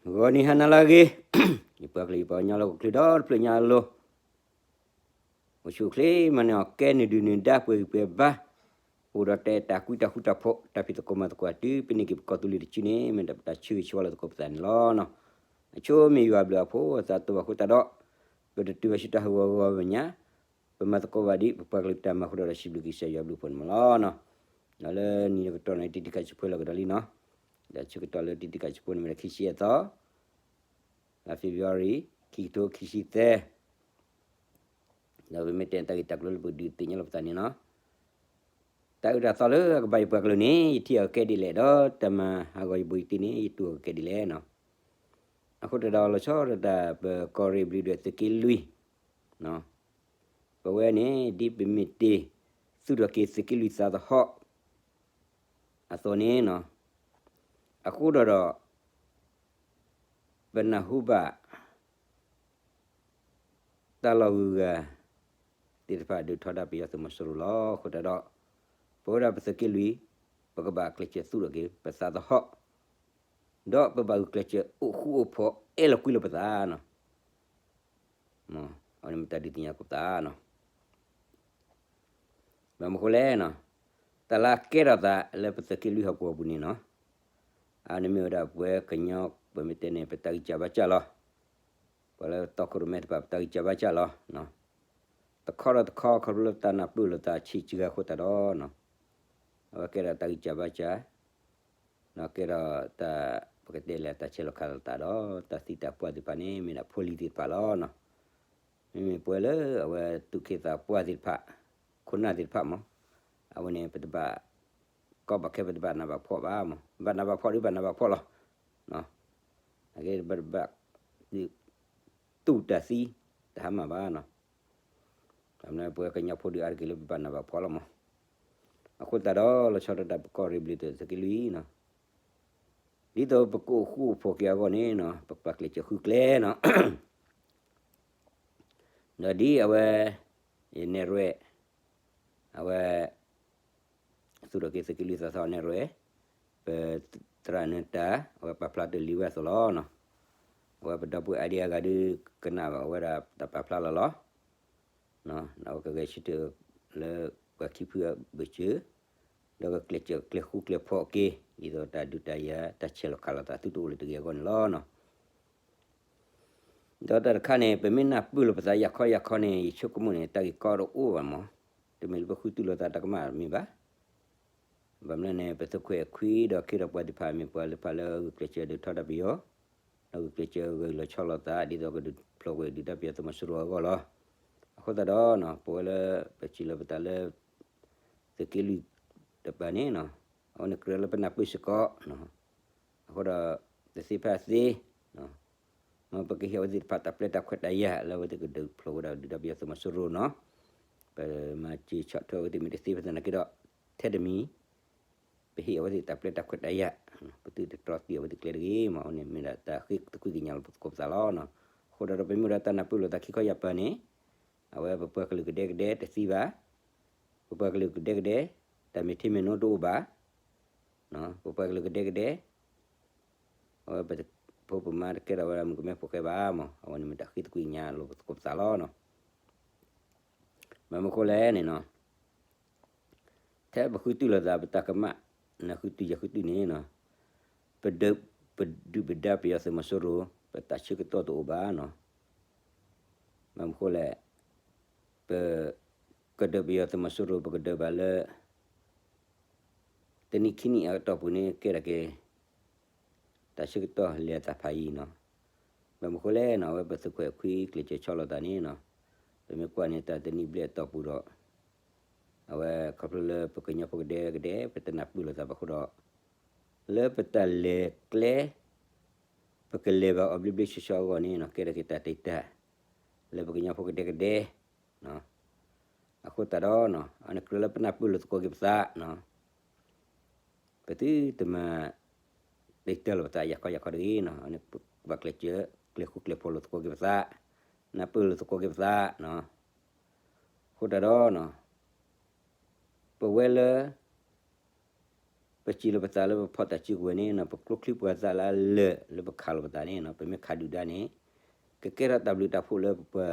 ဂီၤနံၤဟါနၤလၢအဂ့ၤ, ယပှၤကလုာ်ယပှၤကညီလၢဟီၣ်ခိၣ်ချၢဒီတဖျၢၣ်ညါအလိၤ, အိၣ်ဆူၣ်အိၣ်ချ့မၤန့ၢ်အီၤ ကဲနုာ်ဒုၣ်နုာ်ဒါ ပှဲၤဂံၢ်ပှဲၤဘါ, အိၣ်ဒီးတၢ်အဲၣ်တၢ်ကွံတၢ်ဃူတၢ်ဖိး တၢ်ဖံးသကိးမၤသကိး တုၤပန့ၢ်က့ၤပကီၢ်သူလ့ၤတစုန့ၣ် မ့ၢ်ဒၣ်ပတၢ်ဆၢဂ့ၤဆၢဝါလၢသကိးပသးန့ၣ်လီၤ. အဆိမ့ၢ်ယွၤအဘျုးအဖှိၣ်အသးတအိၣ်ဘၣ်အဃိသတးဒီး ပတတုၤဘၣ်ဆူတၢ်ဟးဂီၤဂီၤအမဲာ်ညါ, ပမၤသကိးဘၣ်ဒံး ပပှၤကလုာ်တၢ်မၤအဃိဒီး ဒီးစံးဘျုးက့ၤကစၢ်ယွၤအဘျုးအဖှိၣ်န့ၣ်မးလီၤ. ဒီးလၢနံၤကတီၢ်န့ၣ် တံၤတံၤကၢ်ဆံးဖိလီၤကဒီးလံနီၤ, ဒီးဆၢကတီၢ်လၢတံၤတံၤကၢ်ဆံးဖိန့ၣ် မ့ၢ်ဒၣ်ခံဆံယဲၢ်သီ လါ February ခံကထိခံဆံသၢ, ဒီးပမ့ၢ်တဲတၢ်ဂ့ၢ်တၢ်ကျိၤလၢပကဒုးသ့ၣ်ညါလီၤပသးန့ၣ်နီၤ, တၢ်အုၣ်တၢ်သီလၢအကဘၣ်ယပှၤကလုာ်န့ၣ် ယထံၣ်အီၤကကဲဒ်လဲၣ်, ဒီးတၢ်မၤဟးဂီၤယဘိယတံၢ်န့ၣ် ယတူၢ်အီၤကကဲဒ်လဲၣ်နီၤ. အဃိသတးဒီး လီၤဆီဒၣ်တၢ် ပကီၢ်ရ့ၣ်ဘျုးဒီးသုးက့လွံၢ် ပဝဲန့ၣ် ဒ်ပမ့ၢ်တ့ၢ်သူၣ်ထီၣ်က့ၤသုးက့လွံၢ်သးသဟီၣ်အသိးန့ၣ်နီၤ, အဃိဒီးဒီး ပနၢ်ဟူဘၣ် တၢ်လီၤဂုၤဂၤသ့ၣ်တဖၣ် ဒုးထီဒါပယီၤသုးမီၤစိရိၤလီၤ. အဃိသတးဒီး ပဝဲဒၣ်ပသုးက့လွံၢ် ပကဘၣ်ကျဲးစၢးသူၣ်ထီၣ်က့ၤ ပသးသဟီၣ်, ဒီးပဘၣ်ဂုာ်ကျဲးစၢးအိၣ်ဃူအိၣ်ဖိး အဲၣ်လီၤကွံလိာ်ပသးနီၤ. အဝဲန့ၣ်မ့ၢ်တၢ်ဒုးသ့ၣ်ညါသကိးပသးနီၤ. ဘၣ်မနုၤအဃိလဲၣ်နီၤ, တၢ်လၢအကဲထီၣ်သးလၢပသုးက့လွံၢ်ဟီၣ်ကဝီၤပူၤန့ၣ်နီၤ, အန့ၣ်မ့ၢ်ဝဲဒၣ်ပဝဲကညီ ပမ့ၢ်တဲန့ၣ် ပတၢ်ဂံၢ်စၢ်ဘါစၢ်လီၤ. ပှၤလၢတီခိၣ်ရိၣ်မဲတဖၣ် ပတၢ်ဂံၢ်စၢ်ဘါစၢ်လီၤ. တခီဒီးတခီ ခီဖျိလၢတၢ်နၢ်ပၢၢ်လိာ်သးဆံးစှၤအဃိသတးဒီး အဝဲကဲထီၣ်တၢ်ဂံၢ်စၢ်ဘါစၢ်, ဒီးကဲထီၣ်တၢ် ပကတဲလၢတၢ်ဆဲးလီၤခးလိာ်သးဒီး တၢ်သံတၢ်ပှၢ်သ့ၣ်တဖၣ်န့ၣ် မ့ၢ်ဒၣ်ဖိလံၤသ့ၣ်တဖၣ်လီၤ. မ့မ့ၢ်ပဝဲလၢအဝဲသူၣ်က့သးပှၢ်သ့ၣ်တဖၣ်, ခိၣ်နၢ်သ့ၣ်တဖၣ်မး, အဝဲန့ၣ် ပတဘၣ်ကီဘၣ်ခဲ ပတဘၣ်နးဘၣ်ဖှီၣ်ဘၣ်မး, ဘၣ်နးဘၣ်ဖှီၣ်ဒီးဘၣ်နးဘၣ်ဖှီၣ်လီၤ. အကဲပတဘၣ် သူၣ်တၢ်သံတၢ်ဟါမၢ်ဘၣ်နီၤ. ပဝဲကညီဖိဒုးအါတက့ၢ်လၢပဘၣ်နးဘၣ်ဖှီၣ်လီၤမး. အဃိသတးဒီး လီၤဆီဒၣ်တၢ်ပကီၢ်ရ့ၣ်ဘျုးဒီးသုးက့လွံၢ်နီၤ, ဒ်သိးပကအိၣ်ဃူအိၣ်ဖိးက့ၤအဂီၢ်န့ၣ်နီၤ ပကပာ်ကျဲးစၢးဃုကျဲနီၤ. ဒီးဒ်အဝဲ ယနဲၣ်ရွဲၣ် အဝဲ သူၣ်ထီၣ်က့ၤသုးက့လွံၢ်သးသဟီၣ်နဲၣ်ရွဲၣ် ပသရၣ်နၢၤဒါ အဝဲပာ်ဖျါတ့ၢ်လံဝဲအသိးလီၤ. အဝဲပဒီပုၢ်ဝဲၢ်အါဒံအါဂၤဒုးကနၣ်ဘၣ်ဝဲဒၣ်တၢ်ပာ်ဖျါလီၤလီၤ. အဝဲကဂဲၤဆၢထၢၣ်လၢပှၤခံဖုအဘၢၣ်စၢၤ ဒီးကကျဲးစၢးကျဲၤဃူကျဲၤဖိးက့ၤ ဒ်သိးတၢ်ဒုးတၢ်ယၤတၢ်ဆဲးလီၤခးလိာ်သးသုတအိၣ်လၢၤတဂ့ၤအဂီၢ်န့ၣ်လီၤ. ဒီးတၢ်တခါန့ၣ် ပမ့ၢ်နၢ်ပၢၢ်လိာ်ပသးယၤခီယၤခီန့ၣ် ယဆိကမိၣ်န့ၣ် တၢ်ဂ့ၢ်ကီတအိၣ်ဘၣ်မး, တမ့ၢ်လၢပဃုတူၢ်လိာ်သးတၢ်ကမၣ်မ့ၢ်ဘၣ်. ဘၣ်မနုၤလဲၣ်န့ၣ် ပသုးခွဲးခွံဒီးခ့ဒီးပှၤသ့ၣ်တဖၣ် မ့ၢ်ပှၤသ့ၣ်တဖၣ်လၢဂုာ်ကျဲးစၢးဒုးထီဒါပယီၤ, ဒီးဂုာ်ကျဲးစၢးဂဲၤလီၤဆီလိာ်သး ဒ်သိးကဒုးဖျိးကွံာ်ဒုၣ်ဒါပယီၤသုးမီၤစိရိၤအဂီၢ်လီၤ. အဃိသတးဒီး ပဝဲလၢပစံးလၢပသးလၢ သုးက့လွံၢ်တပၤန့ၣ် အဝဲန့ၣ်ကြၢးလၢပနၢ်ပၢၢ်စ့ၢ်ကီး, အဃိဒီး တသ့ဖဲအသ့ မ်ပကဟ့ၣ်အဝဲသ့ၣ်တဖၣ်တၢ်ပျဲတၢ်ခွဲးတၢ်ယာ် လၢအဝဲသ့ၣ်ကဒုးဖျိးဝဲဒၣ်ဒုၣ်ဒါပယီၤသုးမီၤစိရိၤနီၤ, ပမၤစၢၤဆီၣ်ထွဲအဝဲသ့ၣ်မ့ၢ်တသ့ ပသနာ်က့ဒီး ထဲတမံၤ ပဟ့ၣ်အဝဲသ့ၣ်တၢ်ပျဲတၢ်ခွဲးတၢ်ယာ်, ပသုတတြီသံအဝဲသ့ၣ်ကျဲတဂ့ၤမး, အဝဲန့ၣ်မ့ၢ်ဒၣ်တၢ်ဃ့သကွံၢ်ကညးလီၤပသကိးပသးလီၤ. အဃိဒီးပမ့ၢ်ဝဲဒၣ်တၢ်နၢ်ပၢၢ်လိာ်သးခံခီယၤပၤန့ၣ်, အဝဲပပှၤကလုာ်ကဒဲကဒဲတသံဘၣ်, ပပှၤကလုာ်ကဒဲကဒဲ တၢ်မ့ၢ်ထံမ့ၢ်နိတအိၣ်ဘၣ်, ပပှၤကလုာ်ကဒဲကဒဲ အဝဲပဖိပမါတကဲထီၣ်ဝဲဒၣ်မုၣ်ကမဲဖိဃဲဘၣ်မး, အဝဲန့ၣ်မ့ၢ်တၢ်ဃ့သကွံၢ်ကညးလီၤပသကိးပသးလီၤ. ဘၣ်မနုၤအဃိလဲၣ်န့ၣ်နီၤ, ထဲပဃုတူၢ်လိာ်သးပတၢ်ကမၣ် နဃုတုၤယဃုတုၤန့ၣ်နီၤ, ပဒုး ပဒုၣ်ပဒါပယီၤသုးမီၤစိရိၤ ပတၢ်ဆၢကတီၢ်တအိၣ်ဘၣ်နီၤ. ဘၣ်မနုၤအဃိလဲၣ်, ပကဒုးပယီၤသုးမီၤစိရိၤ ပကဒုးဘၣ်လၢ တနံၣ်ခံနံၣ်အတီၢ်ပူၤန့ၣ် ကဲထီၣ်က့ၤ တၢ်ဆၢကတီၢ်လဲၤအသးဖးယံာ်နီၤ. ဘၣ်မနုၤအဃိလဲၣ်နီၤ, အဝဲပသုးခွဲးခွံကျဲးစၢးဆီၣ်လီၤသးန့ၣ်နီၤ, ပမ့ၢ်ကွၢ်န့ၣ်တၢ်တနံၣ်ဘျဲၣ်အတီၢ်ပူၤဒီး အဝဲခီဖျိလၢပကညီဖိကဒဲကဒဲ ပတနၢ်ပၢၢ်လိာ်သးဘၣ်အဃိဒီး လၢပတၢ်လဲၤကျဲ ပကလဲၤဘၣ်အီၤဘျ့ဘျ့ဆှီဆှီအဂီၢ်န့ၣ်နီၤ, ကဲထီၣ်က့ၤတၢ်တံာ်တာ် လၢပကညီဖိကဒဲကဒဲ အဃိသတးဒီး အန့ၣ်ကြၢးလၢပနၢ်ပၢၢ်လိာ်သကိးက့ၤပသးနီၤ, ပသုတမၤ တံာ်တာ်လိာ်ပသးယၤခီယၤခီတဂ့ၤနီၤ, အန့ၣ်ပဘၣ်ကျဲးစၢး ကျဲၤဃူကျဲၤဖိးလိာ်သကိးက့ၤပသး, နၢ်ပၢၢ်လိာ်သကိးက့ၤပသးနီၤ. အဃိသတးဒီး ပဝဲလၢ ပစံးလီၤပသးလၢပဖီၣ်တၢ်စုကဝဲၤန့ၣ်နီၤ, ပကျိချံပှၤသးလၢအလၢာ်လၢပခးလီၤပသးန့ၣ်နီၤ, ပမ့ၢ်ခးဒုၣ်ဒါန့ၣ် ကကဲထီၣ်တၢ်ဘျုးတၢ်ဖှိၣ်လၢပပှၤ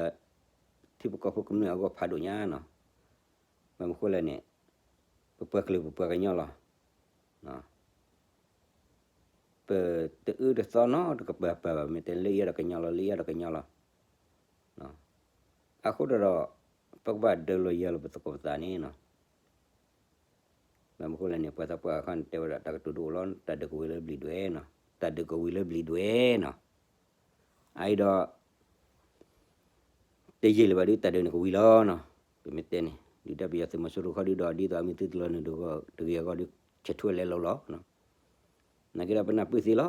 ထံဖိကီၢ်ဖိကမျၢၢ်အဂီၢ်ဖးဒိၣ်ညါနီၤ. ဘၣ်မနုၤဃိလဲၣ်န့ၣ် ပပှၤကလုာ်ပပှၤကညီလီၤ. ပတအၢတသီနီတကပၤပၤဘၣ်, မ့ၢ်တဲလၢအံၤဒီးကညီလီၤ, လၢအံၤဒီးကညီလီၤ. အဃိဒီး ပကဘၣ်ဒုးလီၤယၤလီၤပသကိးပသးန့ၣ်နီၤ. ဘၣ်မနုၤဃိလဲၣ်န့ၣ် ပှၤသးပှၢ်အခီန့ၣ် တဲဝဲဒၣ်တၢ်ကတိၤဒိအိၣ်လီၤ, တၢ်ဒုးကဝံၤလၢဘျံးဒွဲၣ်နီၤ, တၢ်ဒုးကဝံၤလၢဘျံးဒွဲၣ်နီၤ. အအံၤဒီး တယံာ်လၢၤဘၣ်ဒီး တၢ်ဒုးန့ၣ်ကဝံၤလီၤနီၤ. ပမ့ၢ်တဲန့ၣ် ဒုၣ်ဒါပယီၤသုးမီၤစိရိၤဃီဒီး ဒ်သိးအမံၤသုတလီၤနုာ်တဂ့ၤအဂီၢ်ဒီး ဆဲးထူဝဲလဲလိာ်လီၤ. နာ်က့ဒီးပနၢ်ပၢၢ်သ့လီၤ.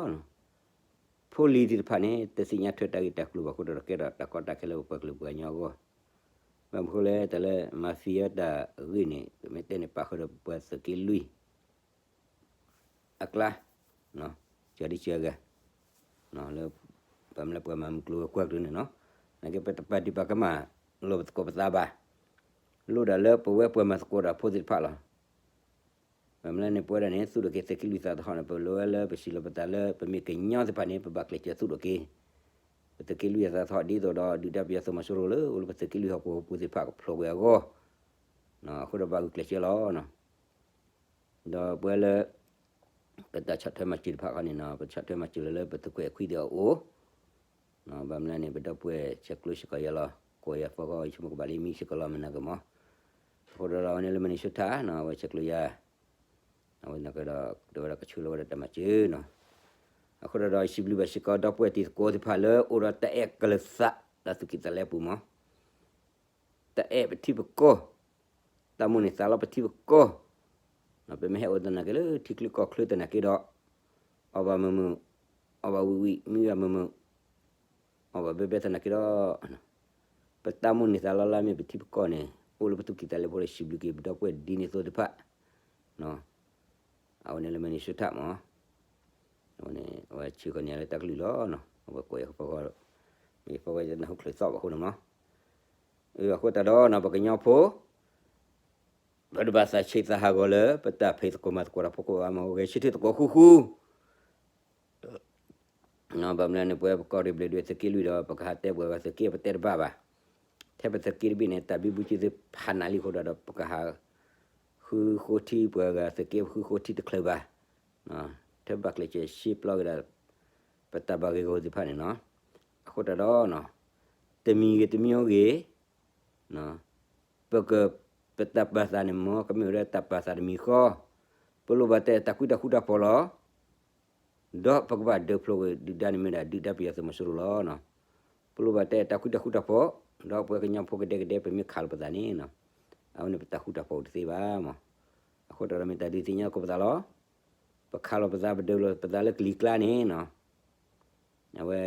ဖိလံၤသ့ၣ်တဖၣ်န့ၣ် တသ့ၣ်ညါထွဲတၢ်ဂ့ၢ်တၢ်ကျိၤဘၣ်အဃိဒီး ကဲထီၣ်တၢ်ကီတၢ်ခဲလၢပပှၤကလုာ်ပှၤကညီအဂီၢ်. ဘၣ်မနုၤဃိလဲၣ် တၢ်လၢ mafia တၢ်ဂ့ၢ်န့ၣ် ပမ့ၢ်တဲန့ၣ် ပာ်ဃုာ်ဒီးပပှၤသုးက့လွံၢ် အကျါ, စှၤဒ်စှၤဂၤ, လၢ ဘၣ်မနုၤလၢပှၤမၤမုၢ်ကျိၤဝဲၤကွာ်ကျိၤန့ၣ်နီၤ, နာ်က့ပတပာ်ဒံးပာ်ကမၣ်လိာ်ပသကိးပသးဘၣ်, လိၣ်ဒၣ်လၢပဝဲပှၤမၤသကိးတၢ်ဖိသ့ၣ်တဖၣ်လီၤ. ဘၣ်မနုၤလဲၣ်န့ၣ် ပဝဲဒၣ်န့ၣ် သူၣ်ထီၣ်က့ၤသုးက့လွံၢ်သးသဟီၣ်န့ၣ် ပလိၣ်ဝဲလၢပစံးလီၤပသးလၢ ပမ့ၢ်ကညီသ့ၣ်တဖၣ်န့ၣ် ပဘၣ်ကျဲးစၢးသူၣ်ထီၣ်က့ၤ ပသုးက့လွံၢ်အသးသဟီၣ် ဒ်သိးဒီးဒုၣ်ဒါပယီၤသုးမီၤစိရိၤလၢ အိၣ်လၢပသုးက့လွံၢ်ဟီၣ်ကဝီၤပူၤသ့ၣ်တဖၣ်ကဖျိးကွံာ်အဂီၢ်, အဃိဒီးဘၣ်ဂုာ်ကျဲးစၢးလီၤ. ဒီးပဝဲလၢ ပတၢ်ဆီၣ်ထွဲမၤစၢၤတဖၣ်ခီန့ၣ်နီၤ ပဆီၣ်ထွဲမၤစၢၤလၢလၢပသုးကွဲးခွံသ့ၣ်အအိၣ်, ဘၣ်မနုၤလဲၣ်န့ၣ် ပဒီပုၢ်ဝဲၢ်ဆဲးကျိးစ့ၢ်ကီးယၤလီၤ, ကိးယၤဖီဃီ ယဆိကမိၣ်ကဘၣ်လၢမံစ့ၢ်ကီးလီၤ မနၤက့ၤမီၤ, အဃိဒီးလီၤဝဲန့ၣ်လၢ Minnesota နီၤ အဝဲဆဲးကျိးယၤ, အဝဲန့ၣ်ကဒီး တဲဝဲဒၣ်ကဆှၢလီၤဝဲဒၣ်တၢ်မၤစၢၤနီၤ, အဃိဒီးဒီး ယစံးဘျုးဘၣ်စ့ၢ်ကီးဒီပုၢ်ဝဲၢ်တံၤသကိးသ့ၣ်တဖၣ်လၢအိၣ်ဒီးတၢ်အဲၣ်ကလၢာ်သး လၢသုးက့သးလဲပူၤမီၤ တၢ်အဲၣ်ပထံပကီၢ်, တၢ်မိၣ်န့ၢ်သးလီပထံပကီၢ်, ပမ့ၢ်ဟဲအိၣ်သနာ်က့လၢထံချၢကီၢ်ချၢသနာ်က့ဒီး, အီၣ်ဘၣ်မုာ်မုာ်, အီၣ်ဘၣ်ဝံၣ်ဝံၣ်, မံဘၣ်မုာ်မုာ်, အီၣ်ဘၣ်ဘဲဘဲသနာ်က့ဒီး, ပတၢ်မိၣ်န့ၢ်သးလီလၢမ့ၢ်ပထံပကီၢ်န့ၣ် အိၣ်လၢပသူၣ်ကံၢ်သးလဲပူၤဒီး စံးဘျုးက့ၤပဒီပုၢ်ဝဲၢ်ဒ်န့ၣ်အသိးသ့ၣ်တဖၣ် အဝဲန့ၣ်လၢ Minnesota မီၤ, အဝဲန့ၣ် အဝဲဆှၢဃီၤန့ၢ်လၢတၢ်ကလုၢ်လီၤ, အဝဲကိးယၤဖီဃီ, မ့ၢ်ဖီဃီယနၢ်ဟူချုးသီၣ်ဘၣ်အဃိန့ၣ်မီၤ, အဃိသတးဒီးနီၤ ပကညီဖိ ပတဘၣ်သးဆံးသးဟးဂီၤလၢ ပတၢ်ဖံးသကိးမၤသကိးတၢ်ဖိကိးဂၤမီၤ ဂဲၤဆၢထၢၣ်သကိးဃူဃူ ဘၣ်မနုၤလဲၣ်န့ၣ် ပဝဲပကီၢ်ရ့ၣ်ဘျ့းဒွဲၣ်သုးက့လွံၢ်ဒီး ပကဟးတဲပှၤဂၤသုးက့ ပတဲတဘၣ်ဘၣ်. ထဲပသုးက့တဘ့ၣ်န့ၣ် တၢ်ဘံဘူက့သ့ၣ်ဖးနးလံအဃိဒီး ပကဟး ဃုဃိထံပှၤဂၤသုးက့ ပဃုဃိထံတချုးဘၣ်. ထဲပဘၣ်ကျဲးစၢးရှဲပျီက့ၤဒီး ပတၢ်ဘၣ်ဂ့ၢ်ဂီၢ်သ့ၣ်တဖၣ်န့ၣ်နီၤ. အဃိတၢ်ဒီး တမံၤဂ့ၤတမံၤဂ့ၤ ပက ပတၢ်ပာ်သးန့ၣ်မ့ၢ် ကမ့ၢ်ဝဲဒၣ်တၢ်ပာ်သးတမံၤဃီ, ပလိၣ်ဘၣ်တဲတၢ်ကွံတၢ်ဃူတၢ်ဖိးလီၤ. ဒီးပကဘၣ်ဒုးဖျိးကွံာ်ဒုၣ်ဒါန့ၣ်မ့ၢ်ဒၣ်ဒုၣ်ဒါပယီၤသုးမီၤစိရိၤလီၤ. ပလိၣ်ဘၣ်တဲတၢ်ကွံတၢ်ဃူတၢ်ဖိး, ဒီးပဝဲကညီဖိကဒဲကဒဲ ပမ့ၢ်ခးလီၤပသးန့ၣ်, အဝဲန့ၣ်ပတၢ်ဃူတၢ်ဖိးအိၣ်တသ့ဘၣ်မး. အဃိတၢ်ဒီးမ့ၢ်တၢ်ဒုးသ့ၣ်ညါသကိးပသးလီၤ. ပခးလီၤပသး ပဒုးလီၤပသးလၢကလံၤကျါန့ၣ်နီၤ အဝဲ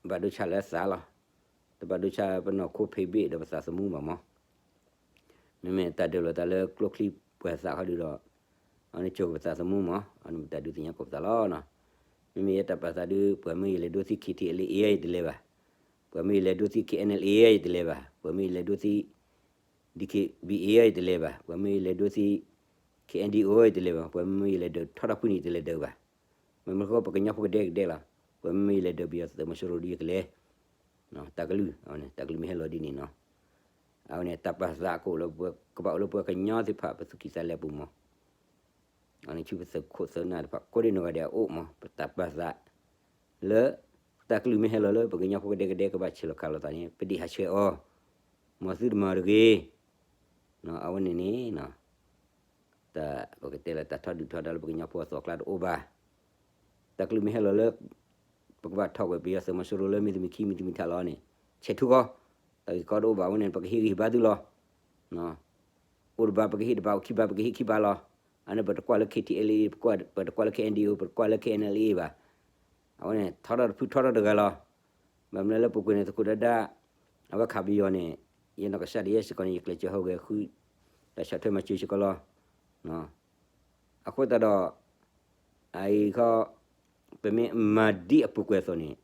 ဘၣ်ဒိဆါလၢသးလီၤ. တဘၣ်ဒိဆါပနီၢ်ခိဖံးဘ့ၣ်ဒီးပသးသမူဘၣ်မး. မ့မ့ၢ်တၢ်ဒုးလီၤသးလၢကျိချံပှၤသးခီဒုဒီး အဝဲန့ၣ်ကၠိၤပသးသမူမး, အဝဲန့ၣ်မ့ၢ်တၢ်ဒုးသ့ၣ်ညါသကိးပသးလီၤ. မ့မ့ၢ်ယဲတၢ်ပာ်သးဒုး ပှၤမ့ၢ်ယလဲၤဒိသံ KTLA ယတလဲၤဘၣ်. ပှၤမ့ၢ်ယလဲၤဒိသံ KNLA ယတလဲၤဘၣ်. ပှၤမ့ၢ်ယလဲၤဒိသံ DKBA ယတလဲၤဘၣ်. ပှၤမ့ၢ်ယလဲၤဒိသံ KNDO ယတလဲၤဘၣ်. ပှၤမ့ၢ်ယလဲၤဒုးထီထီၣ်ဖုန့ၣ် ယတလဲၤဒုးဘၣ်. မ့မ့ၢ်ဃိပကညီဖိကဒဲကဒဲလီၤ. ပှၤမ့ၢ်ယလဲၤဒုးပယီၤသုးမီၤစိရိၤဒီးယကလဲၤ တၢ်ကလုၢ်, တၢ်ကလုၢ်မ့ၢ်ဟဲလီၤဒ်န့ၣ်နီၤ. အဝဲန့ၣ်တၢ်ပာ်သးကအိၣ်လၢပကဘၣ်အိၣ်လၢပှၤကညီသ့ၣ်တဖၣ်ပသူၣ်ကံၢ်သးလဲပူၤမး. အဝဲန့ၣ်ဆူပသုးခိၣ်သုးနၢ်တဖၣ် ကိးဒံနီၢ်ဂၤဒဲးအအိၣ်မး ပတၢ်ပာ်သး လၢ တၢ်ကလုၢ်မ့ၢ်ဟဲလီၤလၢပကညီဖိကဒဲကဒဲကဘၣ်ဆဲးလီၤခးလိာ်သးန့ၣ် ပဒံးဟးဆှဲးအီၤ, မ်သုတမၤတဂ့ၤ. အဝဲန့ၣ်န့ၣ် တၢ်ပကတဲလၢတၢ်ထီဒုၣ်ထီဒါလၢပကညီဖိအသီၣ်ကျါတအိၣ်ဘၣ်. တၢ်ကလုၢ်မ့ၢ်ဟဲလီၤလၢ ပကဘၣ်ထီၣ်ကွံာ်ပယီၤသုးမီၤစိရိၤလၢမ့ၢ်တမံၤခံမံၤတမံၤထးလီၤန့ၣ် ဆဲးထူၣ်ဃီ, တၢ်ဂ့ၢ်ကီတအိၣ်ဘၣ်. အဝဲန့ၣ် ပကဟ့ၣ်ဂံၢ်ဟ့ၣ်ဘါသုလီၤ. အိၣ်တဘၣ်ပကဟ့ၣ်တဘၣ်, အိၣ်ခံဘၣ်ပကဟ့ၣ်ခံဘၣ်လီၤ. အန့ၣ်ပတကွၢ်လၢ KTLA, ပတကွၢ်လၢ KNDO, ပတကွၢ်လၢ KNLA ဘၣ်. အဝဲန့ၣ် ထီထီၣ်တဖုထီထီၣ်တဂၤလီၤ. ဘၣ်မနုၤလၢပူၤကွံာ်န့ၣ် သကိးဒၣ်ဒၣ် အဝဲခးပယီၤန့ၣ် ယနီၢ်ကစၢ်ဒၣ်ယဲစ့ၢ်ကီးန့ၣ် ယကျဲးစၢးဟူးဂဲၤဃု တၢ်ဆီၣ်ထွဲမၤစၢၤစ့ၢ်ကီးလီၤ. အဃိသတးဒီး အအံၤခီ ပမ့ၢ်မၤဒ်အပူၤကွံာ်အသိးန့ၣ်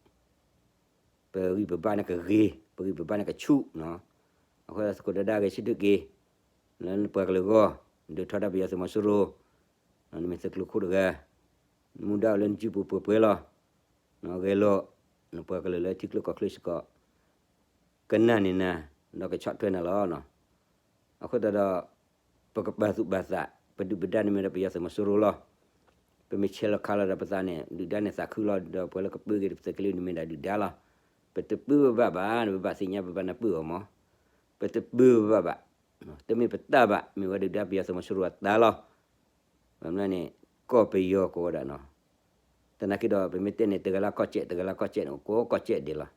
ပဂံၢ်ပဘါန့ၣ်ကဂ့ၤ, ပဂံၢ်ပဘါန့ၣ်ကဆူၣ်နီၤ. အဃိသကိးဒၣ်ဒၣ်ဂဲၤဆၢထၢၣ်က့ၤ လၢပှၤကလုာ်အဂီၢ်, ဒုးထီဒါပယီၤသုးမီၤစိရိၤ, နမ့ၢ်သုးကျိၤခိၣ်တဂၤ, နမူဒါအိၣ်လၢနစုပူၤပှဲၤပှဲၤလီၤ. ဂဲၤလိာ်, နပှၤကလုာ်လၢထံချၢကီၢ်ချၢစ့ၢ်ကီး ကနၣ်န့ၢ်နၤ, ဒီးကဆီၣ်ထွဲနၤလီၤ. အဃိသတးဒီး ပကပာ်သူၣ်ပာ်သး, ပဒုၣ်ပဒါန့ၣ်မ့ၢ်ဒီးပယီၤသုးမီၤစိရိၤလီၤ. ပမ့ၢ်ဆဲးလီၤခးလီၤဒီးပသးန့ၣ် ဒုၣ်ဒါန့ၣ်သးခုလီၤ, ဒီးပှၤလၢကပၢက့ၤဒီးပသုးက့လွံၢ်န့ၣ်မ့ၢ်ဒၣ်ဒုၣ်ဒါလီၤ. ပတပၢဘၣ်ဘၣ်, ပဘၣ်သ့ၣ်ညါပဘၣ်နၢ်ပၢၢ်အီၤမး, ပတပၢဘၣ်ဘၣ်, တမ့ၢ်ပတၢ်ဘၣ်, မ့ၢ်ဝဲဒုၣ်ဒါပယီၤသုးမီၤစိရိၤအတၢ်လီၤ. ဘၣ်မနုၤန့ၣ် ကီၢ်ပယီၤကိးဝဲဒၣ်နီၤ. သနာ်က့ဒီး ပမ့ၢ်တဲန့ၣ် တဂၤလၢကီၢ်စဲၣ် တဂၤလၢကီၢ်စဲၣ်န့ၣ် ကိးကီၢ်စဲၣ်ဒဲးလီၤ.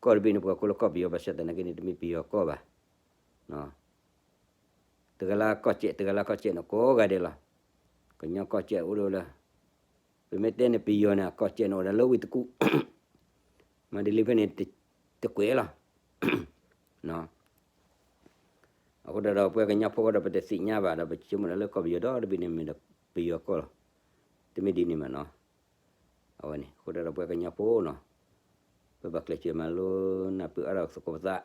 ကီၢ်တဘ့ၣ်န့ၣ် ပှၤကိးလၢကီၢ်ပယီၤ ဘၣ်ဆၣ်သနာ်က့န့ၣ် တမ့ၢ်ပယီၤကီၢ်ဘၣ်. တဂၤလၢကီၢ်စဲၣ် တဂၤလၢကီၢ်စဲၣ်န့ၣ် ကိးဂၤဒဲးလီၤ. ကညီကီၢ်စဲၣ်အိၣ်ဒၣ်လၢ ပမ့ၢ်တဲန့ၣ် ပယီၤန့ၣ် ကီၢ်စဲၣ်န့ၣ်အိၣ်ဒၣ်လၢဝ့ၢ်တကူၣ်, မၤဒ်လံဖဲန့ၣ် တကွဲးလီၤ. အဃိသတးဒီး ပှၤကညီဖိဒီး ပတသ့ၣ်ညါဘၣ်ဒီး ပဆိကမိၣ်ဒၣ်လၢကီၢ်ပယီၤဒီတဘ့ၣ်န့ၣ်မ့ၢ်ဒီးပယီၤကီၢ်လီၤ. တမ့ၢ်ဒ်န့ၣ်မးနီၤ. အဝဲန့ၣ် အဃိသတးဒီးပှၤကညီဖိနီၤ, ပဘၣ်ကျဲးစၢးမၤလိနၢ်ပၢၢ်အါထီၣ်သကိးပသး,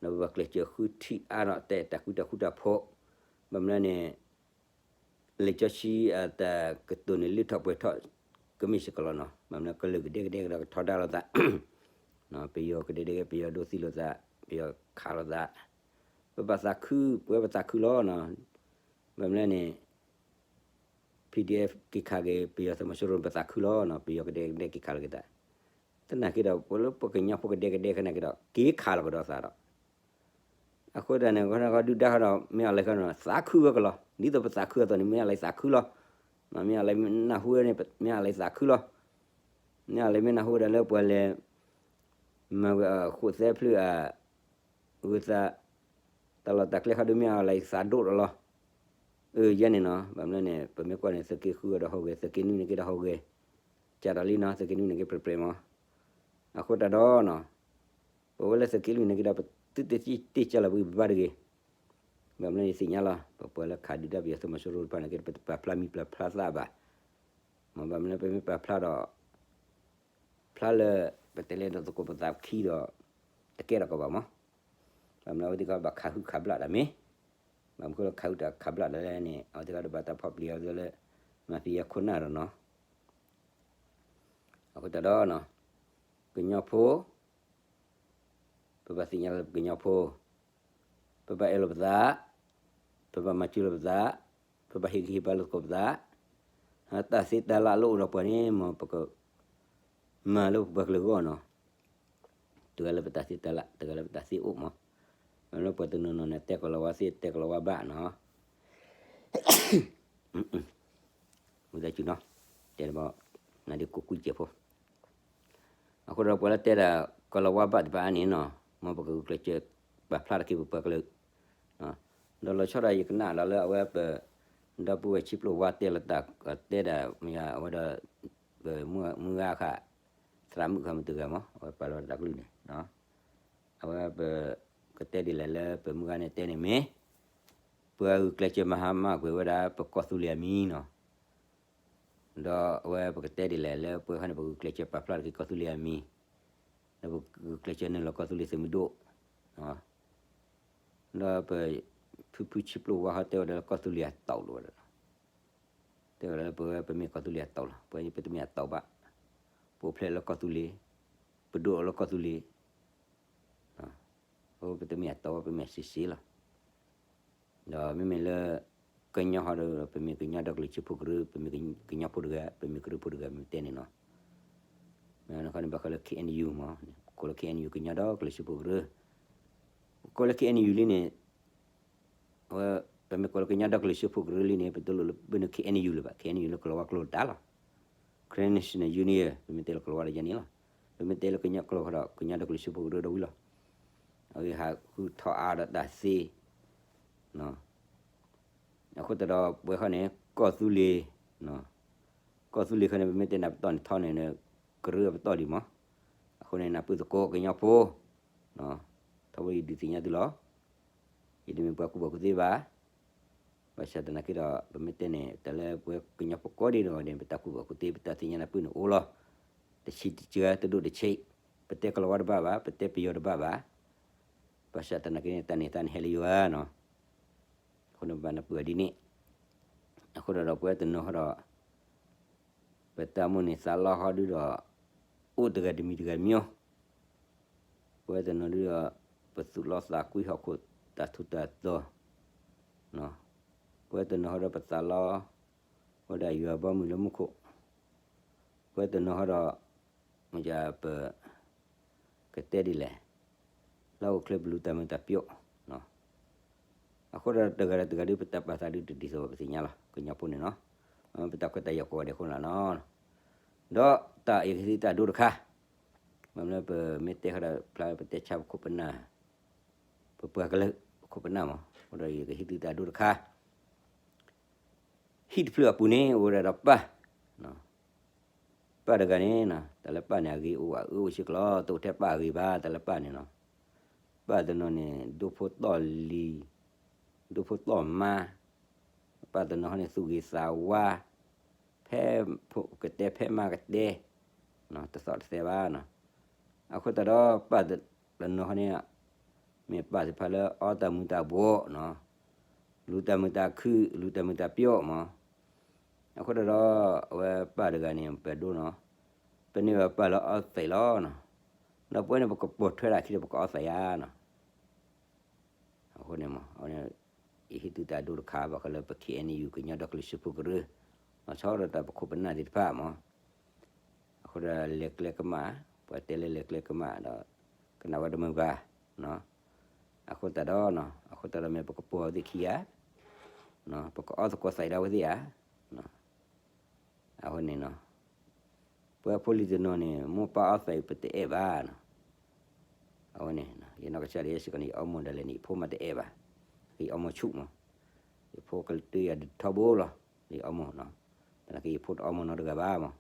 ဒီးပဘၣ်ကျဲးစၢးဃုထံၣ်အါထီၣ်တဲတၢ်ဃူတၢ်ဖိး, ဘၣ်မနုၤန့ၣ် လံာ်စီဆှံအတၢ်ကတိၤန့ၣ် လုၢ်ထီၣ်ပှဲၤထီၣ်ကမ့ၢ်စ့ၢ်ကီးလီၤနီၤ. ဘၣ်မနုၤကလုာ်ကဒဲကဒဲကဒီးကထီဒါလိာ်သး, ပယီၤကဒဲကဒဲ ပယီၤဒိသံလိာ်သး, ပယီၤခးလိာ်သး, ပဘၣ်သးခု ပဝဲပသးခုလီၤနီၤ. ဘၣ်မနုၤန့ၣ် PDF က့ၤခးက့ၤ ပယီၤသုးမီၤစိရိၤ ပသးခုလီၤနီၤ, ပယီၤကဒဲကဒဲက့ၤခးလိာ်က့ၤသး. သနာ်က့ဒီး ပလၢပှၤကညီဖိကဒဲကဒဲခဲနာ်က့ဒီး က့ၤခးလိာ်ကဒီးသးဒီး အဃိသတးန့ၣ် ဒုၣ်ဒါဃီဒီး မ့ၢ်အီၤလဲၤဃီနီၤ သးခုဝဲကလီၤ. ဒ်သိးပသးခုအသိးန့ၣ် မ့ၢ်အီၤလဲၤသးခုလီၤ. မ့ၢ်အီၤလဲၤနၢ်ဟူဝဲန့ၣ် မ့ၢ်အီၤလဲၤသးခုလီၤ. မ့ၢ်အီၤလဲၤမ့ၢ်နၢ်ဟူဝဲဒၣ်လၢပှၤလဲၤ မၤဝဲအဃိးသဲဖျၢၣ်အ ဂုၤသး တၢ်လီၢ်တၢ်ကျဲဃီဒီး မ့ၢ်အီၤလဲၤသးဒိၣ်ဒီးလီၤ. အၢ ယဲန့ၣ်နီၤ, ဘၣ်မနုၤန့ၣ် ပမ့ၢ်ကွၢ်န့ၣ် သုးက့ဃုဒီးဟူးဂဲၤ, သုးက့နွံန့ၣ်က့ဒီးဟူးဂဲၤ, ကၢ်ဒီးလံနီၤ, သုးက့နွံန့ၣ်က့ပြဲးပြဲးမး. အဃိတၢ်ဒီးနီၤ ပဝဲလၢသုးက့လွံၢ်န့ၣ်က့ဒီး ပသုတသ့ၣ်ညါလီၤပဂံၢ်ပဘါတဂ့ၤ. ဘၣ်မနုၤယသ့ၣ်ညါလီၤ, ပပှၤလၢခးဒုၣ်ဒါပယီၤသုးမီၤစိရိၤတဖၣ်န့ၣ်က့ ပတပာ်ဖျါမံၤပာ်ဖျါသၣ်ဘၣ်. မ့ၢ်ဘၣ်မနုၤပမ့ၢ်ပာ်ဖျါဒီး ဖျါလၢ ပတဲလဲၤဒီးသကိးပသးခံဒီး တကဲထီၣ်ကီးဘၣ်မး. ဘၣ်မနုၤအဝဲသ့ၣ်ခီဘၣ်ခးဟုၣ်ခးဘျၣ်တၢ်မ့ၢ်, ဘၣ်မနုၤလၢခးဟုၣ်တၢ်ခးဘျၣ်တၢ်လဲၣ်န့ၣ် အဝဲသ့ၣ်ခီဒီးဘၣ်တၢ်ဖီၣ်ပျံၤအဝဲသ့ၣ်လၢ မၤသံယၤခိၣ်နၢ်ဒီးနီၤ. အဃိတၢ်ဒီးနီၤ ကညီဖိ ပဘၣ်သ့ၣ်ညါလၢပကညီဖိ, ပဘၣ်အဲၣ်လိာ်ပသး, ပဘၣ်မၤစၢၤလိာ်ပသး, ပဘၣ်ဟ့ၣ်ဂံၢ်ဟ့ၣ်ဘါလိာ်သကိးပသး, တၢ်သ့တၢ်လၢအလိၣ်အိၣ်ဒီးပှၤန့ၣ် မ်ပကမၤလၢပပှၤကလုာ်အဂီၢ်နီၤ. တဂၤလၢပတၢ်သ့တၢ်လၢ တဂၤလၢပတၢ်သ့အိၣ်မး. မ့ၢ်လၢပှၤတနီၤနီၤန့ၣ် တဲကီၤလၤဝါသ့ တဲကီၤလၤဝါဘၣ်နီၤ. ဝံသးစူၤနီၤ, တဲတဘျီ နဒုးကိးကွံာ်စဲးဖိ. အဃိဒီးပှၤလၢတဲဒၣ်ကီၤလၤဝါဘၣ်တဖၣ်န့ၣ်နီၤ, မ်ပကဂုာ်ကျဲးစၢးပာ်ဖျါထီၣ်က့ၤပပှၤကလုာ် ဒီးလီၤဆီဒၣ်ယကနၣ်လီၤလၢအဝဲပ ဒီပုၢ်ဝဲၢ်ဆံးပျိၢ်ဝါတဲလီၤတၢ် တဲဒၣ်မ့ၢ်အဝဲဒီး ပမုၢ်ဂၤခါ သရၣ်မုၣ်ခါမုၢ်တဂၤမး အဝဲပာ်လီၤတၢ်ကလုၢ်န့ၣ် အဝဲပ ကတဲဒ်လဲၣ်လၢပမုၢ်ဂၤန့ၣ်တဲန့ၣ်မ့ၢ် ပှၤဂုာ်ကျဲးစၢးမၤဟါမၢ်ကွံာ်ဝဲဒၣ် ပကီၢ်သူလ့ၤအမံၤနီၤ. ဒီးအဝဲပကတဲဒ်လဲၣ်လၢပှၤခါန့ၣ် ပဂုာ်ကျဲးစၢးပာ်ဖျါထီၣ်က့ၤကီၢ်သူလ့ၤအမံၤ, ဒီးပဂုာ်ကျဲးစၢးနုာ်လီၤကီၢ်သူလ့ၤသုးမုၢ်ဒိၣ် ဒီးပ ဖုဖုဆံးပျိၢ်ဝါဟီတဲဝဲဒၣ်လၢကီၢ်သူလ့ၤအတီၢ်လီၤဝဲဒၣ်လီၤ. တဲဝဲဒၣ်လၢပဝဲပမ့ၢ်ကီၢ်သူလ့ၤအတီၢ်လီၤ, ပဝဲပတမ့ၢ်အတီၢ်ဘၣ်, ပအိၣ်ဖျဲၣ်လၢကီၢ်သူလ့ၤ, ပဒိၣ်လၢကီၢ်သူလ့ၤ, ပတမ့ၢ်အတီၢ်ဘၣ် ပမ့ၢ်အစ့စ့လီၤ. ဒီးမ့မ့ၢ်လၢ ကညီဟီဒီး ပမ့ၢ်ကညီဒီကလုာ်စၢဖှိၣ်ကရၢ, ပမ့ၢ်ကညီဖိတဂၤ, ပမ့ၢ်ကရၢဖိတဂၤ မ့ၢ်တဲန့ၣ်နီၤ. မ့ၢ်ခီန့ၣ် ဘၣ်ဃးလၢ ခ့ၣ်အဲၣ်ယူၣ်မး, ကိးလၢ ခ့ၣ်အဲၣ်ယူၣ် ကညီဒီကလုာ်စၢဖှိၣ်ကရၢ, ကိးလၢ ခ့ၣ်အဲၣ်ယူၣ် လံန့ၣ် အဝဲ ပမ့ၢ်ကိးလၢကညီဒီကလုာ်စၢဖှိၣ်ကရၢလံန့ၣ် ပတလိၣ်လၢဘၣ်နုာ် ခ့ၣ်အဲၣ်ယူၣ် လၢၤဘၣ်, ခ့ၣ်အဲၣ်ယူၣ် လၢကလီၤဝါကျိာ်တၢ်လီၤ. Karen National Union ပမ့ၢ်တဲလၢကလီၤဝါဒီးယၤန့ၣ်လီၤ. ပမ့ၢ်တဲလၢကညီကျိာ်ဃီဒီး ကညီဒီကလုာ်စၢဖှိၣ်ကရၢဒီးဝံၤလီၤ. အဝဲဟးဃုထီၣ်အါဒီးတၢ်သ့ အဃိသတးဒီး ပဝဲခီန့ၣ် ကီၢ်သူလ့ၤ, ကီၢ်သူလ့ၤခီန့ၣ် ပမ့ၢ်တဲနၢ်ပတီၢ်န့ၣ်ထီန့ၣ် ကရၢအပတီၢ်ဒံးမး. အဃိန့ၣ် နၢ်ပၢၢ်သကိးကညီဖိ, ထီဘိယဒုးသ့ၣ်ညါသုလီၤ. ယတမ့ၢ်ပှၤကူၣ်ဘၣ်ကူၣ်သ့ဘၣ်. ဘၣ်ဆၣ်သနာ်က့ဒီး ပမ့ၢ်တဲန့ၣ် တၢ်လၢပဝဲကညီဖိကိးဒံးနီၢ်ဂၤဒဲးန့ၣ် ပတၢ်ကူၣ်ဘၣ်ကူၣ်သ့ ပတၢ်သ့ၣ်ညါနၢ်ပၢၢ်န့ၣ်အိၣ်လီၤ. တဆံးတကၢ တဒိၣ်တဆံး, ပတဲကလီၤဝါတဘၣ်ဘၣ်, ပတဲပယီၤတဘၣ်ဘၣ်. ဘၣ်ဆၣ်သနာ်က့န့ၣ် တၢ်န့ၢ်သါန့ၣ်ဟဲလၢယွၤနီၤ. အဃိန့ၣ် ပဘၣ်နၢ်ပၢၢ်ဒ်န့ၣ်. အဃိဒီး ပဝဲတနီၤဟီဒီး ပတၢ်မိၣ်န့ၣ်သးလီဟီဒုဒီး အိၣ်တဂၤတမံၤတဂၤတမံၤအီၤ, ပဝဲတနီၤဒုဒီး ပသူၣ်လီသးကွံဟီၣ်ခိၣ်တၢ်ထူးတၢ်တီၤ, ပဝဲတနီၤဟီဒီးပသးလီ ဝဲဒၣ်ယွၤဘီမုၢ်လၢမူခိၣ်, ပဝဲတနီၤဟီဒီး မ့ၢ်ပ ကတဲဒ်လဲၣ်, လၢဟီၣ်ခိၣ်ချၢပလူၤတၢ်မုာ်တၢ်ပျီၣ်, အဃိဒီးတဂၤဒီးတဂၤဒု ပတၢ်ပာ်သးဒုတဒ်သိးဘၣ်ပသ့ၣ်ညါလီၤ. ကညီဖိန့ၣ်နီၤ, ပတၢ်ခွဲးတၢ်ယာ်ကိးဂၤဒဲးအဃိလီၤနီၤ. ဒီးတၢ်အံၤကဟ့ၣ်သုတၢ်ဒိတခါ, မ့မ့ၢ်လၢပမ့ၢ်တဲဃီဒီးဖျါပတဲဆါပခိၣ်ပနၢ်, ပပှၤကလုာ်ပခိၣ်ပနၢ်မး, အဃိဒီးယကဟ့ၣ်သုတၢ်ဒိတခါ ဟံၣ်တဖျၢၣ်အပူၤန့ၣ် အိၣ်ဝဲဒၣ်ဒီးပၢ်, ပၢ်တဂၤန့ၣ်, တၢ်လၢပၢ်န့ၣ် အဂ့ၤအိၣ်အအၢအိၣ်စ့ၢ်ကီးလီၤ, တအိၣ်ထဲပၢ်အဂ့ၤဘၣ်, တၢ်လၢပၢ်န့ၣ်နီၤ. ပၢ်တနီၤန့ၣ် ဒိၣ်ဖိတီၢ်လံၤ, ဒိၣ်ဖိတီၢ်မါ, ပၢ်တနီၤဟီန့ၣ် သူၣ်ဂ့ၤသးဝါ, ဖဲဖိကတဲဖဲမါကတဲ, တသီၣ်တသဲဘၣ်နီၤ. အဃိသတးဒီးပၢ်တနီၤဟီန့ၣ် မ့ၢ်ပၢ်သ့ၣ်တဖၣ်လၢအီတၢ်မုာ်တၢ်ဘှီးနီၤ, လူၤတၢ်မုာ်တၢ်ခုၣ်, လူၤတၢ်မုာ်တၢ်ပျီၣ်မး. အဃိသတးဒီး အဝဲပၢ်တဂၤန့ၣ် ပဒိနီၤ, ပန့ၢ်ဘၣ်ပၢ်လၢအီသဲးလီၤနီၤ. ဒီးပဝဲန့ၣ် ပကပိာ်ထွဲဒၣ်ခံဒီး ပကအီသဲးယါနီၤ. အဃိန့ၣ်မး အဝဲန့ၣ် ယဟ့ၣ်သုတၢ်ဒိတခါ ဘၣ်ဃးလၢပ K N U ကညီဒီကလုာ်စၢဖှိၣ်ကရၢ, လီၤဆီဒီးတၢ်ပခိၣ်ပနၢ်သ့ၣ်တဖၣ်မး. အဃိဒီးလဲၤကျဲကမၣ်, ပှၤတဲလၢလဲၤကျဲကမၣ်ဒီး ကနၣ်ဝဲတမုာ်ဘၣ်. အဃိသတးဒီး, အဃိသတးဒီးမ့ၢ်ပကပိာ်အဝဲသ့ၣ်ခံဂၤ, ပကအီသကိးသဲးဒၣ်ဝဲသ့ၣ်ဧါ. အဝဲန့ၣ်နီၤ, ပဝဲဖိလံၤတနီၤန့ၣ် မိၢ်ပၢ်အီသဲးပတအဲၣ်ဘၣ်နီၤ. အဝဲန့ၣ် ယနီၢ်ကစၢ်ဒၣ်ယဲစ့ၢ်ကီးန့ၣ် ယအီမိၢ်ဒၣ်လဲာ်န့ၣ် ယဖိမးတအဲၣ်ဘၣ်, ယအီမိၢ်ဆူၣ်မး, ယဖိကလုၢ်ယၤဒုးထီဘိလီၤ, ယအီမိၢ်နီၤ, သနာ်က့ယဖိတအီမိၢ်နီတဂၤဘၣ်မး.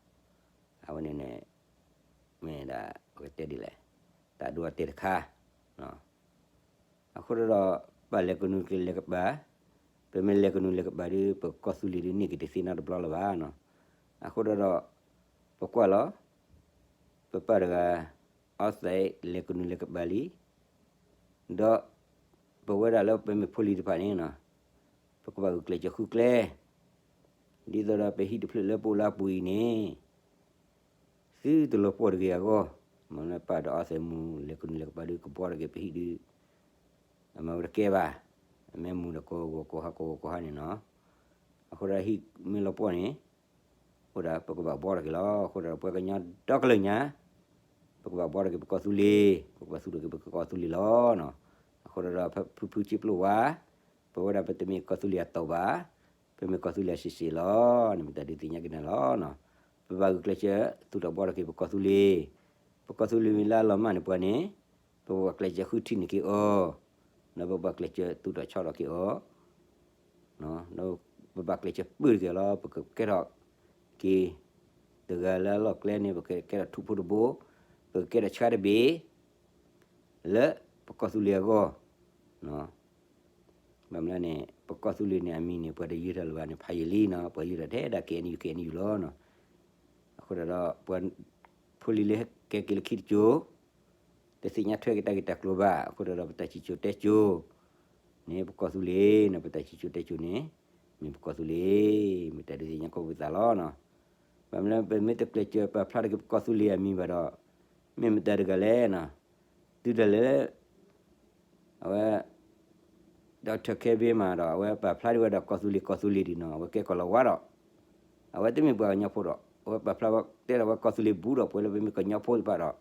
အဝဲန့ၣ်န့ၣ် မ့ၢ်ဒၣ်ပကတဲဒ်လဲၣ်, တၢ်ဒိအတဲတခါ အဃိဒီး ပၢ်လဲၤကနူၤကလဲၤကပၤ, ပမ့ၢ်လဲၤကနူၤလဲၤကပၤဒီး ပကီၢ်သူလ့ၤဒုးန့ၢ်က့ၤတသ့နီတဘျီလၢၤဘၣ်နီၤ. အဃိဒီး ပကွၢ်လီၤ, ပပၢ်တဂၤ အီသဲးလဲၤကနူၤလဲၤကပၤလံ, ဒီး ပဝဲဒၣ်လၢပမ့ၢ်ဖိလံၤတဖၣ်န့ၣ်နီၤ, ပကဘၣ်ဂုာ်ကျဲးစၢးဃုကျဲ ဒ်သိးဒီးပဟံၣ်တဖျၢၣ်လၢပအိၣ်လၢအပူၤအံၤန့ၣ် သုတလီၤပှီၢ်တဂ့ၤအဂီၢ်, မ့ၢ်လၢပၢ်ဒီးအီသဲးမူ လဲၤကနူၤလဲၤကပၤဒုးကဘှီထီၣ်က့ၤပဟံၣ်ဒုး, အမၤဝဲတကဲဘၣ်, အမ့ၢ်မူဒီးကိးဂီၤကိးဟါကိးဂီၤကိးဟါန့ၣ်နီၤ. အဃိဒီးဟံၣ်မ့ၢ်လီၤပှီၢ်န့ၣ် အဃိဒီးပကဘၣ်ဘှီထီၣ်က့ၤလီၤ. အဃိဒီး ပှၤကညီဒီကလုာ်ညါ ပကဘၣ်ဘှီထီၣ်က့ၤပကီၢ်သူလ့ၤ, ပကဘၣ်သူထီၣ်က့ၤပကီၢ်သူလ့ၤလီၤ. အဃိဒီး ဖုဖုကံပျိဝါ, ပဝဲဒၣ်ပတမ့ၢ်ကီၢ်သူလ့ၤအတီၢ်ဘၣ်, ပမ့ၢ်ကီၢ်သူလ့ၤအစ့ၢ်ကီးလီၤ. န့ၣ်မ့ၢ်တၢ်ဒုးသ့ၣ်ညါက့ၤနၤလီၤ. ပဘၣ်ဂုာ်ကျဲးစၢးသူၣ်ထီၣ်ဘှီထီၣ်က့ၤပကီၢ်သူလ့ၤ, ပကီၢ်သူလ့ၤမ့ၢ်လၢအလီၤမၢ်န့ၣ်ပှၤန့ၣ်, ပကဘၣ်ကျဲးစၢးဃုထံၣ်န့ၢ်က့ၤအီၤ, ဒီးပဘၣ်ကျဲးစၢးသူၣ်ထီၣ်ဆီထီၣ်က့ၤအီၤ ဒီးပဘၣ်ကျဲးစၢးပၢၢ်ထီၣ်က့ၤအီၤလီၤ. ပကကဲထီၣ်က့ၤ တဂၤလၢအလီၢ်ကျဲန့ၣ် ပကကဲထီၣ်ထူဖိတဘိ, ပကကဲထီၣ်ဆှါတဘ့ၣ် လၢပကီၢ်သူလ့ၤအဂီၢ်. ဘၣ်မနုၤန့ၣ် ပကီၢ်သူလ့ၤန့ၣ်အမံၤန့ၣ် ပှၤတယုၢ်တၢ်လၢၤဘၣ်န့ၣ် ဖးယံာ်လံနီၤ, ပှၤယုၢ်တၢ်ထဲဒၣ် K N U K N U လီၤ. အဃိဒီး ပှၤဖိလံၤလၢကဲက့ၤလၢခံတစိၤ တသ့ၣ်ညါထွဲက့ၤတၢ်ဂ့ၢ်တၢ်ကျိၤဘၣ်. အဃိဒီး ပတၢ်စံၣ်စိၤတဲစိၤန့ၣ် ပကီၢ်သူလ့ၤန့ၣ်, ပတၢ်စံၣ်စိၤတဲစိၤန့ၣ် မ့ၢ်ပကီၢ်သူလ့ၤ, မ့ၢ်တၢ်ဒုးသ့ၣ်ညါကိးပသးလီၤ. ဘၣ်မနုၤလၢ ပမ့ၢ်တကျဲးစၢးပာ်ဖျါထီၣ်က့ၤပကီၢ်သူလ့ၤအမံၤဘၣ်ဒီး, မ့ၢ်မတၤတဂၤလဲၣ်နီၤ, တုၤဒၣ်လဲာ် အဝဲ Doctor Kevin မးဒီး အဝဲပာ်ဖျါဒံးဝဲဒီးကီၢ်သူလ့ၤ ကီၢ်သူလ့ၤဒံးနီၤ, အဝဲကဲကီၢ်လီၤဝါဒီး အဝဲတမ့ၢ်ပှၤကညီဖိဒီး အဝဲပာ်ဖျါဝဲတဲဒၣ်ဝဲကီၢ်သူလ့ၤဘူးဒီး ပှၤလၢပမ့ၢ်ကညီဖိတဖၣ်ဒီး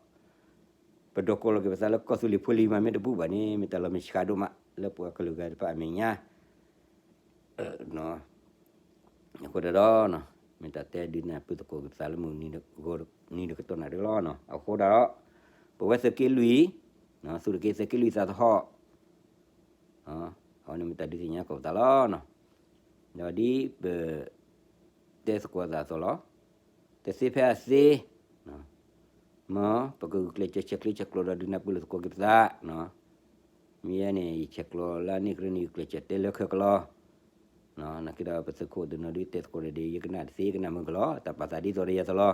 ပဒိးကိးလီၤက့ၤပသးလၢကီၢ်သူလ့ၤဖိလံၤမး မ့ၢ်တဘူးဘၣ်န့ၣ် မ့ၢ်တၢ်လီၤမ့ၢ်ဆှးဒိၣ်မး လၢပှၤကလုာ်ဂၤတဖၣ်အမဲာ်ညါ အဃိဒီး မ့ၢ်တၢ်တဲဒုးနၢ်ပၢၢ်သကိးက့ၤပသးလၢမုၢ်နံၤ နံၤတကတီၢ်နၢ်ဒုးလီၤနီၤ. အဃိဒီး ပဝဲသုးက့လွံၢ်, သုးတက့သုးက့လွံၢ်သးသဟီၣ်, အဝဲန့ၣ်မ့ၢ်တၢ်ဒုးသ့ၣ်ညါကိးပသးလီၤနီၤ. ဒီးဒ်ပ တဲသကိးသးအသိးလီၤ. တသ့ဖဲအသ့ မ်ပကဂုာ်ကျဲးစၢးဆဲးကျိးဆဲးကျိးဒီးဒုးနၢ်ပၢၢ်လိာ်သကိးက့ၤပသးနီၤ. မ့ၢ်ယဲန့ၣ် ယဆဲးကျိးလၢအန့ၣ်ကရၢန့ၣ် ယကျဲးစၢးတဲလၢခဲကလီၤ. နာ်က့ဒီးပသုးခိၣ်တနီၤဒုးတဲသကိးဒီး ယကနၣ်တသ့ ယကနၣ်မုာ်ကလီၤ တၢ်ပာ်သးဒ်သိးဒီးယၤအသိးလီၤ.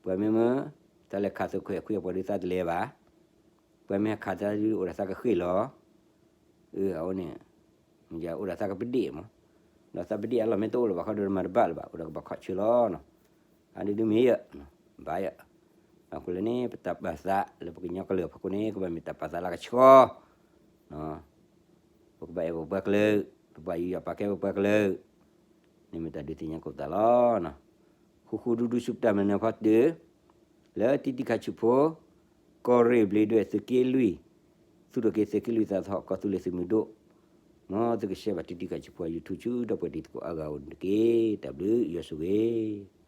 ပှၤမ့ၢ်မ့ၢ် တၢ်လဲၤခးသုးခွဲးခွံအပှၤဒုးသးတလဲၤဘၣ်. ပှၤမ့ၢ်ခးသးဒုးအိၣ်ဒီးသးကဃ့ၢ်လီၤ. အဝဲန့ၣ် မ့ၢ်ယအိၣ်ဒီးသးကပဒ့ၣ်မး. ဒီးသးပဒံၣ်အလီၢ်မ့ၢ်တအိၣ်လၢၤဘၣ်ဃီဒီးမၤတဘၣ်လၢၤဘၣ်, အိၣ်ဒီးကဘၣ်ခီၣ်ဆၢလီၤနီၤ. အဒုဒုမ့ၢ်ယၢ်, ဘၣ်ယၢ်, အဃိလၢန့ၣ် ပတၢ်ပာ်သးလၢပကညီကလုာ်အဖီခိၣ်န့ၣ် ကဘၣ်မ့ၢ်တၢ်ပာ်သးလၢကဆှီ ပကဘၣ်အဲၣ်ပပှၤကလုာ်, ပဘၣ်ယူးယီၣ်ပာ်ကဲပပှၤကလုာ်, န့ၣ်မ့ၢ်တၢ်ဒုးသ့ၣ်ညါကိးပသးလီၤ. ဃူဃူဒူဒူဆူပတၢ်မၤနၢၤဖီတၢၢ်, လၢတံတံခးဆူၣ်ဖိ, ကီၢ်ရ့ၣ်ဘျ့းဒွဲၣ်သုးက့လွံၢ်, သူၣ်ထီၣ်က့ၤသုးက့လွံၢ်သးသဟီၣ်ကီၢ်သူလ့ၤသုးမုၢ်ဒိၣ်, မ်သုကshareဘၣ်တံတံခးဆူၣ်ဖိ YouTube ဆူဒီပုၢ်ဝဲၢ်တံၤသကိးအါဂၤအိၣ်န့ၣ်တက့ၢ်. တၢ်ဘျုးယွၤဆိၣ်ဂ့ၤ